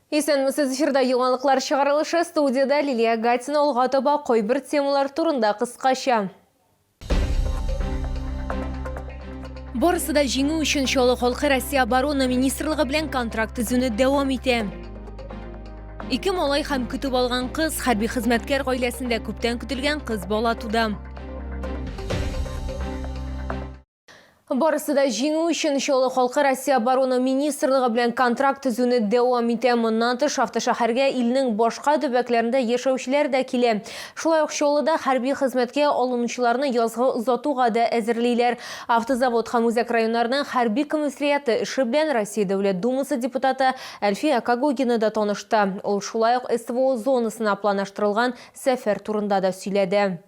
Исәнмесез, эфирда яңалыклар чыгарылышы, студиядә Лилия Гатина. Алга таба кайбер темалар турында кыскача. Барысы да җиңү өчен. Чаллы халкы Россия Оборона министрлыгы белән контракт төзүне дәвам итә. Ике малай һәм көтеп алган кыз, хәрби хезмәткәр гаиләсендә күптән көтелгән кыз бала туды. Барысы да җиңү өчен. Чаллы халкы Россия Оборона министрлыгы белән контракт төзүне дәвам итә. Моннан тыш, автошәһәргә илнең башка төбәкләрендә яшәүчеләр дә килә. Шулай ук Чаллыда хәрби хезмәткә алынучыларны язгы озатуга да әзерлиләр. Автозавод һәм үзәк районнарның хәрби комиссариаты эше белән Россия Дәүләт Думасы депутаты Әлфия Когогина да танышты. Ул шулай ук СВО зонасына планлаштырылган сәфәр турында да сөйләде.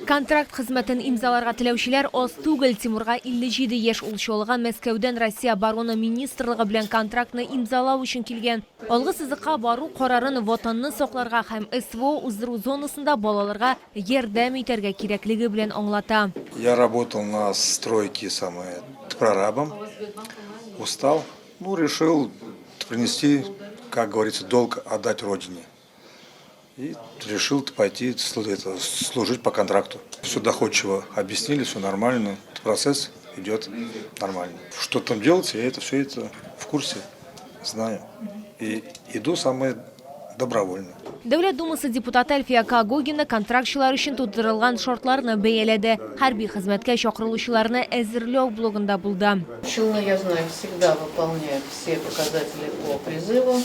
Контракт хезмәтен имзаларга теләүчеләр аз түгел. Тимурга 57 яшь, ул Чаллыга Мәскәүдән Россия Оборона министрлыгы белән контрактны имзалау өчен килгән. Алгы сызыкка бару карарын Ватанны сакларга һәм СВО уздыру зонасында балаларга ярдәм итәргә кирәклеге белән аңлата. Я работал на стройке самое прорабом, устал, ну решил принести, как говорится, долг отдать родине. И решил пойти служить по контракту. Все доходчиво объяснили, все нормально, процесс идет нормально. Что там делается, я это все это в курсе, знаю. И иду самое добровольно. Дәүләт Думасы депутаты Әлфия Когогина контрактчылар өчен тудырылган шартларны бәяләде. Хәрби хезмәткә чакырылучыларны әзерләү блогында булды. Челны, я знаю, всегда выполняют все показатели по призыву.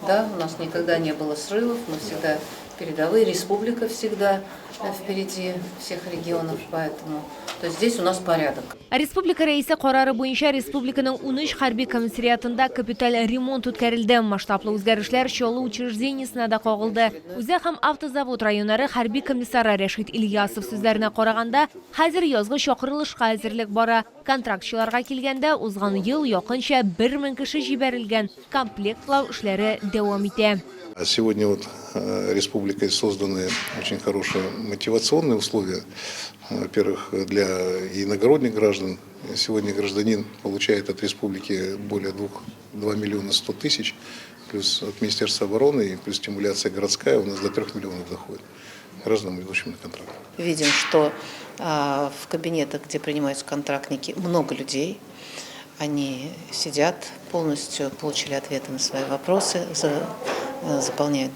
Да, у нас никогда не было срывов, мы всегда передовые, республика всегда впереди всех регионов, поэтому то есть здесь у нас порядок. Республика Рәисе карары буенча республиканың 13 хәрби комиссариатында капиталь ремонт үткәрелде. Масштаблы үзгәрешләр Чаллы учреждениесенә дә кагылды. Үзәк һәм Автозавод районнары хәрби комиссары Рәшит Ильясов сүзләренә караганда, хәзер язгы чакырылышка әзерлек бара. Контрактчыларга килгәндә, узган ел якынча 1000 кеше җибәрелгән. Комплектлау эшләре дәвам итә. Сегодня вот республикой созданы очень хорошие мотивационные условия, во-первых, для иногородних граждан. Сегодня гражданин получает от республики более 2, 2 миллиона 100 тысяч, плюс от Министерства обороны и плюс стимуляция городская у нас до 3 миллионов доходит гражданам, идущим на контракт. Видим, что в кабинетах, где принимаются контрактники, много людей. Они сидят, полностью получили ответы на свои вопросы, заполняют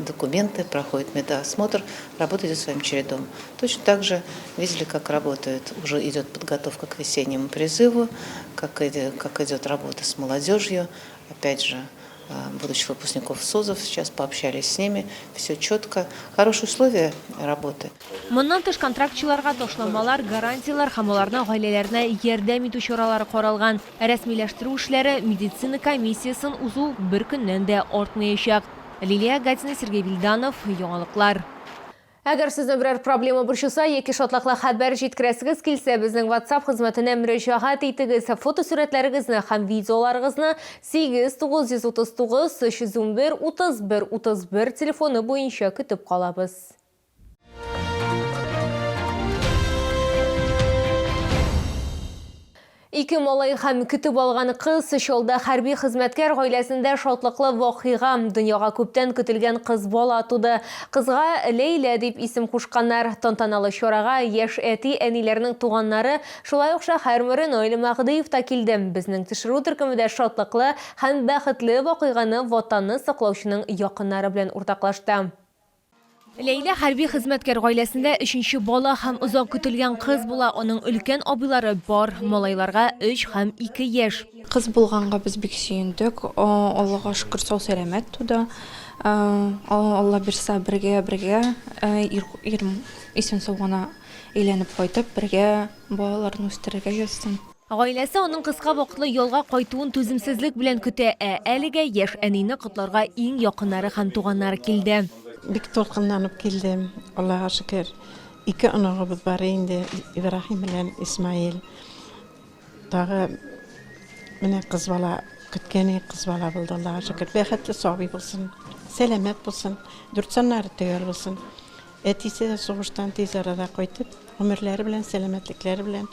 документы, проходят медосмотр, работают своим чередом. Точно так же видели, как работают, уже идет подготовка к весеннему призыву, как идет работа с молодежью. Опять же, будущих выпускников СОЗов, сейчас пообщались с ними, все четко, хорошие условия работы. Моннан тыш, контрактчыларга ташламалар, гарантияләр һәм аларның гаиләләренә ярдәм итү чаралары каралган. Рәсмиләштерү эшләре, медицина комиссиясен узу бер көннән дә артмаячак. Лилия Гатина, Сергей Вильданов, Яңалыклар. Әгәр сезне берәр проблема борчыса яки шатлыклы хәбәр җиткерәсегез килсә, безнең WhatsApp хезмәтенә мөрәҗәгать итегез. Фотосурәтләрегезне һәм видеоларыгызны 8 939 311 31 31 телефоны буенча көтеп калабыз. Ике малай һәм көтеп алган кыз Чалда хәрби хезмәткәр гаиләсендә шатлыклы вакыйга. Дөньяга күптән көтелгән кыз бала туды. Кызга Ләйлә дип исем кушканнар. Тантаналы чарага яшь әти-әниләрнең туганнары, шулай ук шәһәр мэры Наил Мәһдиев та килде. Безнең төшерү төркеме дә шатлыклы һәм бәхетле вакыйганы Ватанны саклаучының якыннары белән уртаклашты. Ләйлә хәрби хезмәткәр гаиләсендә өченче бала һәм озак көтелгән кыз була. Аның өлкән абыйлары бар, малайларга өч һәм ике яшь. Кыз булганга без бик сөендек. Аллага шөкер, сау-сәламәт туды. Алла бирса, бергә-бергә ирем исән-сау гына әйләнеп кайтып, бергә балаларны үстерергә язсын. Гаиләсе аның кыска вакытлы ялга кайтуын түземсезлек белән көтә, ә әлегә яшь әнине котларга иң якыннары һәм туганнары килде. Бик дулкынланып килдем, Аллага шөкер. Ике оныгыбыз бар инде, Ибраһим белән Исмаил. Тагы менә кыз бала көткән идек, кыз бала булды, Аллага шөкер. Бәхетле сабый булсын, сәламәт булсын, дүрт саннары төгәл булсын. Әтисе дә сугыштан тиз арада кайтып, гомерләре белән, сәламәтлекләре белән,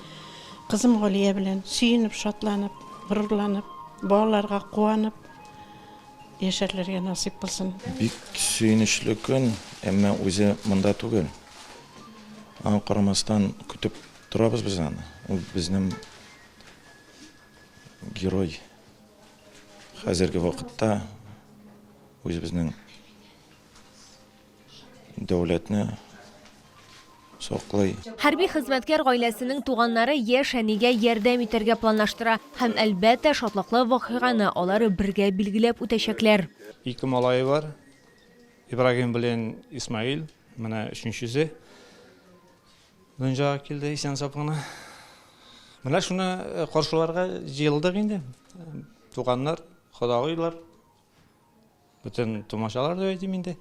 кызым Галия белән сөенеп, шатланып, горурланып, балаларга куанып, яшәрләргә насыйп булсын. Бик сөенечле көн, әмма үзе монда түгел. Аңа карамастан, көтеп торабыз без аны. Ул безнең герой. Хәзерге вакытта үзебезнең дәүләтне саклый. Хәрби хезмәткәр гаиләсенең туганнары яшь әнигә ярдәм итәргә планлаштыра. Һәм, әлбәттә, шатлыклы вакыйганы алар бергә билгеләп үтәчәкләр. Ике малае бар, Ибрагим белән Исмаил, менә өченчесе дөньяга килде исән-сау гына. Менә шуны каршыларга җыелдык инде. Туганнар, кодагыйлар, бөтен тумачалар дип әйтим инде.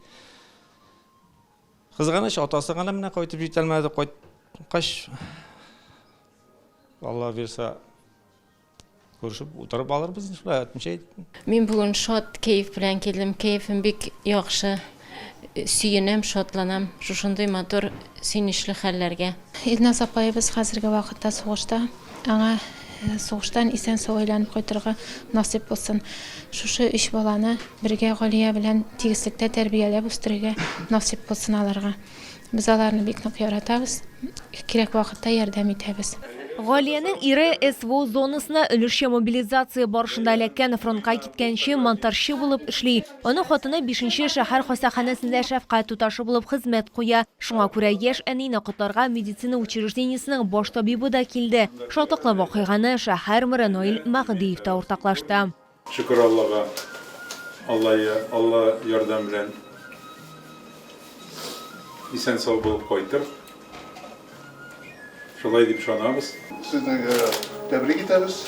Кызганыч, атасы гына менә кайтып җитә алмады. Кайткач, Алла бирса, күрешеп утырып алырбыз шулай әтмичә әйтеп. Мин бүген шат кәеф белән килдем. Кәефем бик яхшы. Сөенәм, шатланам шушындый матур, сөенечле хәлләргә. Илназ апаебыз хәзерге вакытта сугышта. Аңа сугыштан исән-сау әйләнеп кайтырга насыйп булсын. Шушы өч баланы бергә Галия белән тигезлектә тәрбияләп үстерергә насыйп булсын аларга. Без аларны бик нык яратабыз, кирәк вакытта ярдәм итәбез. Галиянең ире СВО зонасына өлешчә мобилизация барышында эләккән, фронтка киткәнче монтажчы булып эшли. Аның хатыны бишенче шәһәр хастаханәсендә шәфкать туташы булып хезмәт куя. Шуңа күрә яшь әнине котларга медицина учреждениесенең баш табибы да килде. Шатлыклы вакыйганы шәһәр мэры Наил Мәһдиев та уртаклашты. Шөкер Аллага, Алла Алла ярдәм белән исән-сау булып кайтыр. Шулай дип ышанабыз. Сезне тәбрик итәбез.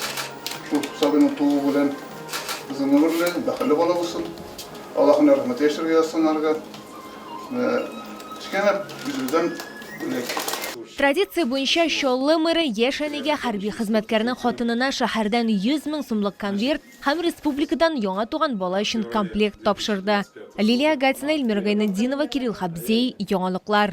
Шул сабыйның тууы белән озын гомерле, бәхетле бала булсын. Аллаһның рәхмәте яшәргә язсын аларга. Кечкенә үзебездән бүләк. Традиция буенча Чаллы мэры яшь әнигә хәрби хезмәткәрнең хатынына шәһәрдән 100 мең сумлык конверт һәм республикадан яңа туган бала өчен комплект тапшырды. Лилия Гатина, Эльмира Гайнетдинова, Кирилл Хабзей, Яңалыклар.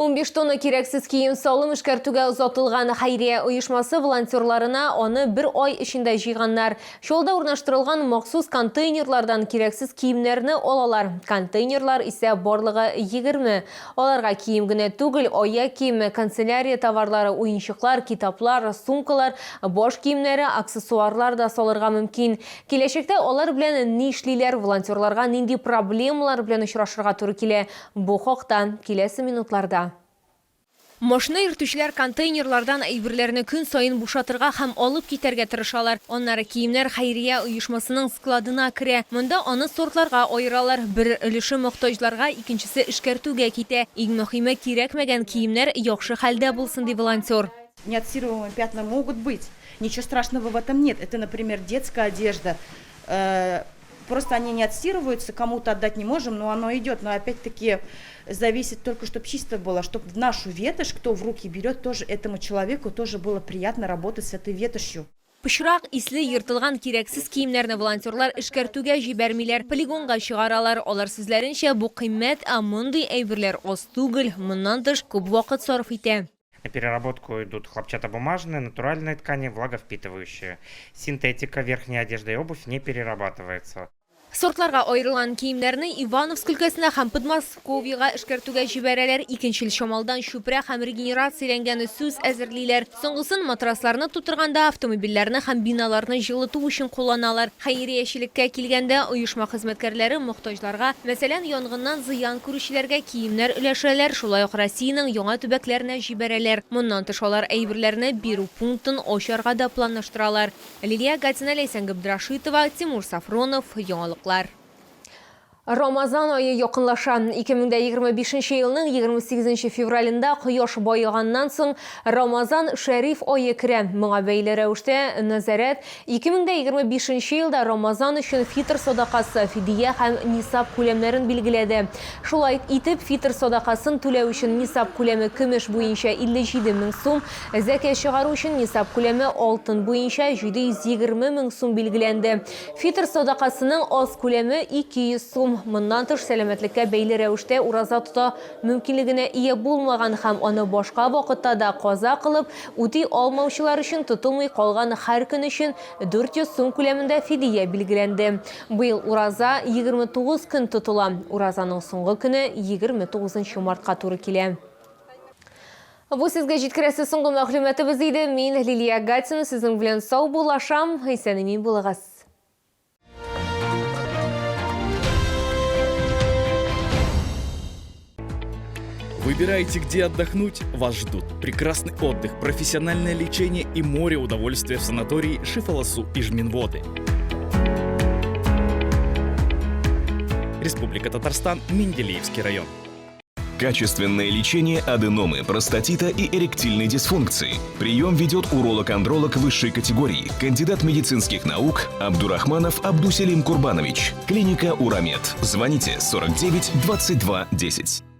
15 тонна кирәксез кием-салым эшкәртүгә озатылган хәйрия оешмасы волонтерларына аны бер ай эчендә җыйганнар. Чаллыда урнаштырылган махсус контейнерлардан кирәксез киемнәрне алалар. Контейнерлар исә барлыгы 20. Аларга кием генә түгел, аяк киеме, канцелярия товарлары, уенчыклар, китаплар, сумкалар, баш киемнәре, аксессуарлар да салырга мөмкин. Киләчәктә алар белән нишлиләр, волонтерларга нинди проблемалар белән очрашырга туры килә? Бу хакта, киләсе минутларда. Машина йөртүчеләр контейнерлардан әйберләрне көн саен бушатырга һәм алып китәргә тырышалар. Аннары киемнәр хәйрия оешмасының складына керә. Монда аны сортларга аералар. Бер өлеше мохтаҗларга, икенчесе эшкәртүгә китә. Иң мөһиме, кирәкмәгән киемнәр яхшы хәлдә булсын, ди волонтер. Неотстирываемые пятна могут быть. Ничего страшного в этом нет. Это, например, детская одежда. Просто они не отстирываются, кому-то отдать не можем, но оно идет. Но опять-таки зависит только, чтобы чисто было, чтобы в нашу ветошь, кто в руки берет, тоже этому человеку тоже было приятно работать с этой ветошью. Пычрак, исле, ертылган кирәксез киемнәрне волонтерлар эшкәртүгә җибәрмиләр, полигонга чыгаралар. Алар сүзләренчә, бу кыйммәт, ә мондый әйберләр аз түгел, моннан тыш, күп вакыт сарыф итә. На переработку идут хлопчатобумажные, натуральные ткани, влаговпитывающие. Синтетика, верхняя одежда и обувь не перерабатывается. Сортларга аерылган киемнәрне Ивановск өлкәсенә һәм Подмосковьега эшкәртүгә җибәрәләр. Икенчел чамалдан чүпрә һәм регенерацияләнгән сүс әзерлиләр. Соңгысын матрасларны тутырганда, автомобильләрне һәм биналарны җылыту өчен кулланалар. Хәйриячелеккә килгәндә, оешма хезмәткәрләре мохтаҗларга, мәсәлән, янгыннан зыян күрүчеләргә киемнәр өләшәләр, шулай ук Россиянең яңа төбәкләренә җибәрәләр. Моннан тыш, алар әйберләрне бирү пунктын ачарга да планлаштыралар. Лилия Гатина, Ләйсән Габдрашитова, Тимур Сафронов, Яңалыклар. Рамазан ае якынлаша. 2025 нче елның 28 нче февралендә кояш баеганнан соң Рамазан шәриф ае керә. Моңа бәйле рәвештә нәзарәт 2025 нче елда Рамазан өчен фитр садакасы, фидия һәм нисаб күләмнәрен билгеләде. Шулай итеп, фитр садакасын түләү өчен нисаб күләме көмеш буенча 57 мең сум, Зәкят чыгару өчен нисаб күләме алтын буенча 720 мең сум билгеләнде. Фитр садакасының аз күләме 200 сум. Моннан тыш, сәламәтлеккә бәйле рәвештә ураза тота мөмкинлегенә ия булмаган һәм аны башка вакытта да каза кылып үти алмаучылар өчен тотылмый калган һәр көн өчен 400 сум күләмендә фидия билгеләнде. Быел ураза 29 көн тотыла. Уразаның соңгы көне 29 нчы мартка туры килә. Бу сезгә җиткерәсе соңгы мәгълүматыбыз иде. Мин, Лилия Гатина, сезнең белән саубуллашам. Исән-имин булыгыз. Выбираете, где отдохнуть? Вас ждут прекрасный отдых, профессиональное лечение и море удовольствия в санатории Шифаласу и Жминводы. Республика Татарстан, Менделеевский район. Качественное лечение аденомы, простатита и эректильной дисфункции. Прием ведет уролог-андролог высшей категории, кандидат медицинских наук Абдурахманов Абдуселим Курбанович. Клиника «Урамед». Звоните 49 22 10.